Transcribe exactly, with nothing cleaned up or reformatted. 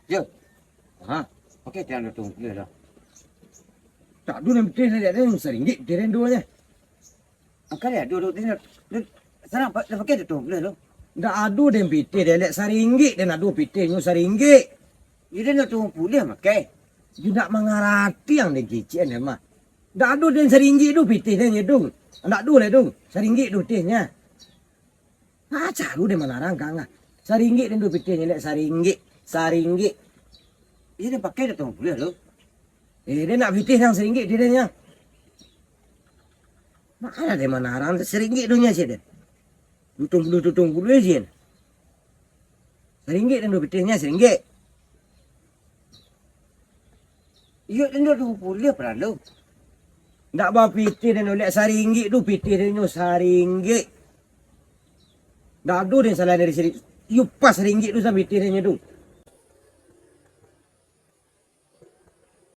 Yo. Ha, pakai tiang dua ratus lima puluh lah. Tak ado nan pitih, saringgit pitih den duo nyo. Angkali ado duo pitih, sanang, pa-, pakai dua ratus lima puluh lo. Ndak ado den pitih, den lek saringgit, den ado pitihnyo saringgit. Yo, den dua ratus lima puluh pakai. Yo, ndak mangarati ang den kicik den mah. Ndak ado den saringgit tu pitih den nyo tu. Ndak ado lai tu, saringgit tu pitihnyo. Ah, caro den manarang ka ang ah. Saringgit den tu pitihnyo lek, saringgit, saringgit. Iyo, den pakai dua ratus lima puluh lo. Eh, den nak pitih nan saringgit pitih den nyo. Mak alah den manarang, saringgit tu nyo sia den. Dua ratus lima puluh, dua ratus lima puluh sia den. Saringgit den tu pitihnyo, saringgit. Iyo, den dua ratus lima puluh paralu. Ndak bapitih den lek, saringgit tu pitih den nyo, saringgit. Ndak ado den salain dari saringgit. Iyo, pas saringgit tu sa pitih den nyo tu.